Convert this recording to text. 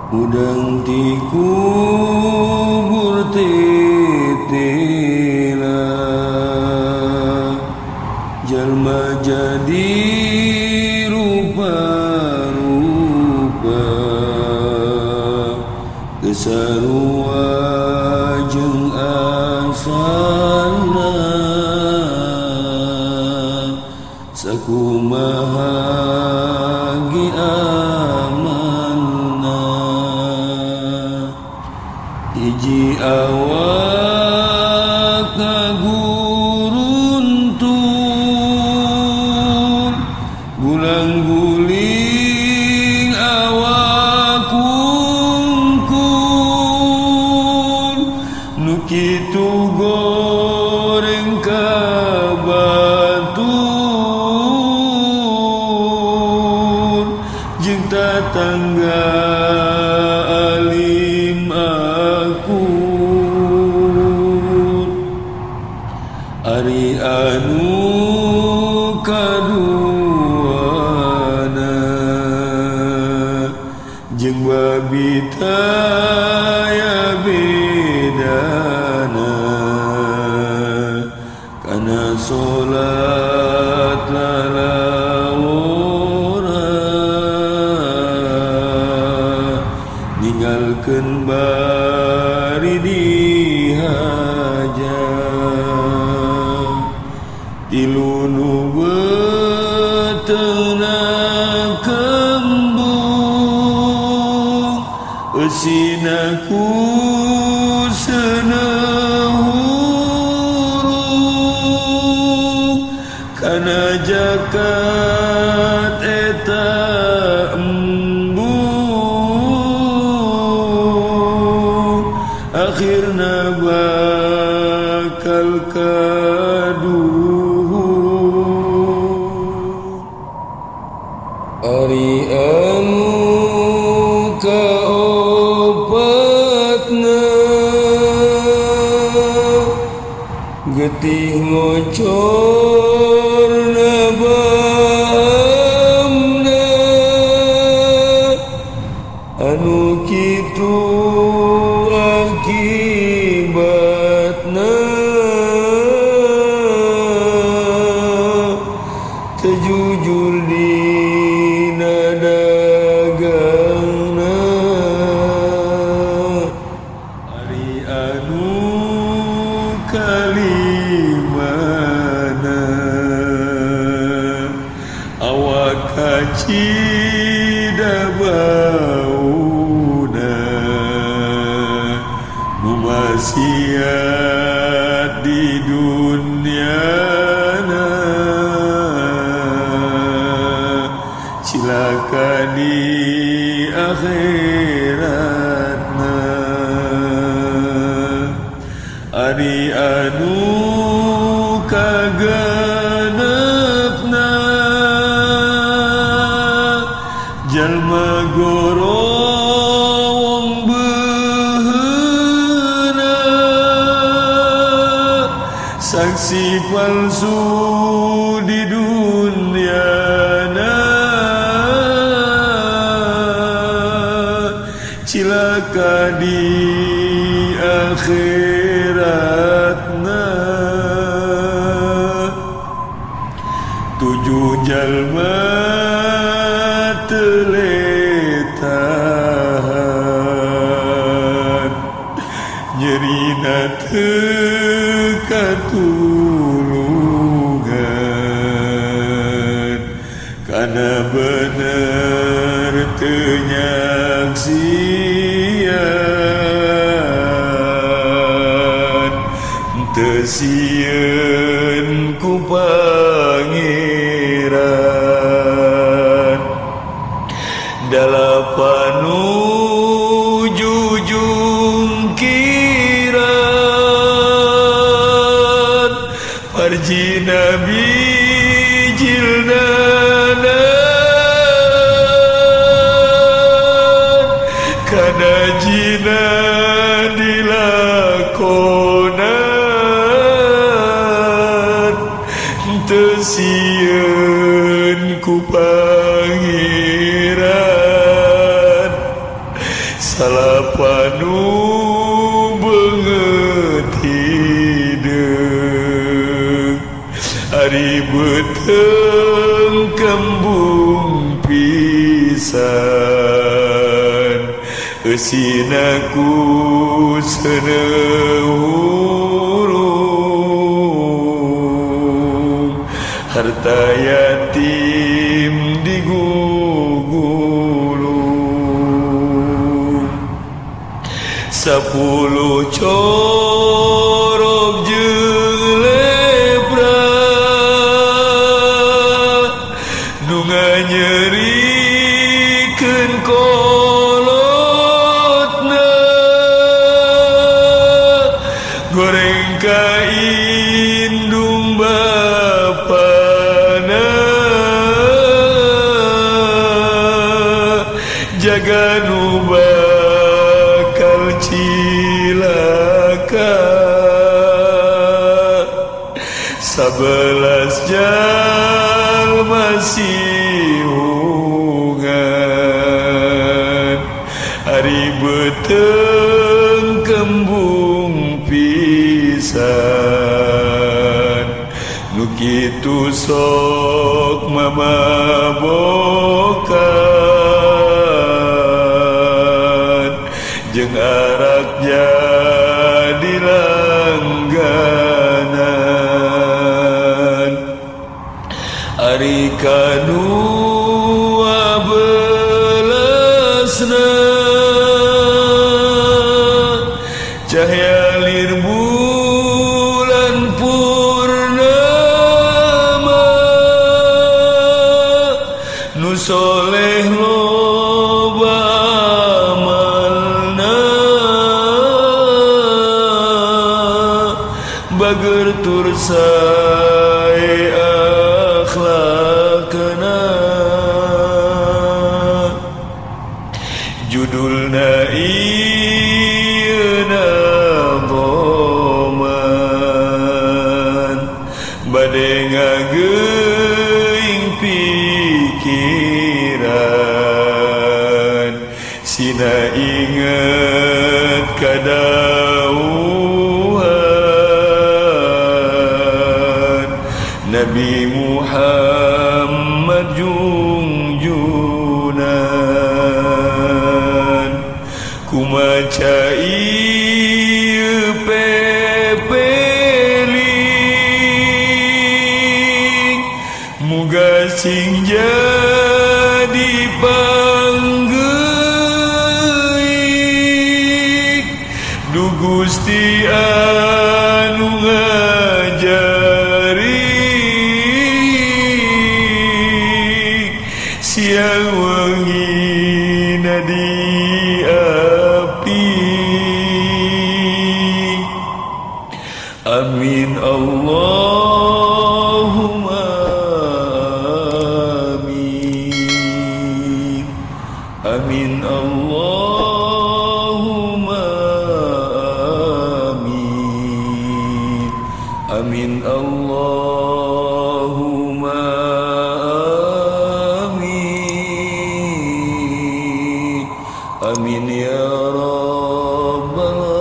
Hudang ti kubur tetela, jalma jadi rupa-rupa, kesarua jeung asalna, sakumaha ge amalna. Hiji awak ngaguruntul, gulang-guling awak wungkul, nu kitu goreng ka batur, jeung tatangga alim akur. Ari anu kaduana jeung babi taya bedana, kana salat lalawora, ninggalkeun bari dihaja. Tilu nu beuteungna kembung, eusina ku seuneu hurung, kana zakat eta embung, akhirna bakal kaduhung. Ari anu kaopatna, getih ngocorna baamna, anu kitu akibatna, teu jujur dina dagangna. Ari anu kalimana, awak kacida bauna, nu maksiat di dunyana, cilaka di akhiratna. Ari anu kagenepna, jalma gorowong beheuna, saksi palsu di dunyana, cilaka di akhiratna. Tujuh jalma teu letahan, nyerina teu katulungan, kana bener teu nyaksian, teu sieun ku Pangeran. Dalapan nu jujungkiran, parjina bijilna, kana jina dilakonan, teu sieun ku Pangeran. Salapanu beungeut hideung ari beuteung kembung pisan eusina ku seuneu hurung harta yatim digugulung 10 corob jeung lepra nu nganyerikeun kolotna goreng ka indung bapana jaga nu bakal cilaka 11 jalma siungan ari beuteung kembung pisan nu kitu sok mamabokan jeung arak jadi langganan ari kadua belasna cahya lir bulan purnama nu soleh loba amalna bager tur sae akhlakna judulna ieu nadhoman bade ngageuing pikiran sina inget kadauhan Nabi Muhammad jungjunan kumaca ieu pepeling muga sing jadi panggeuik du Gusti anu ngajari siang wengi nadi api. Amin Allahumma amin. Amin Allahumma amin. Amin Allahumma amin. Amin ya rabbal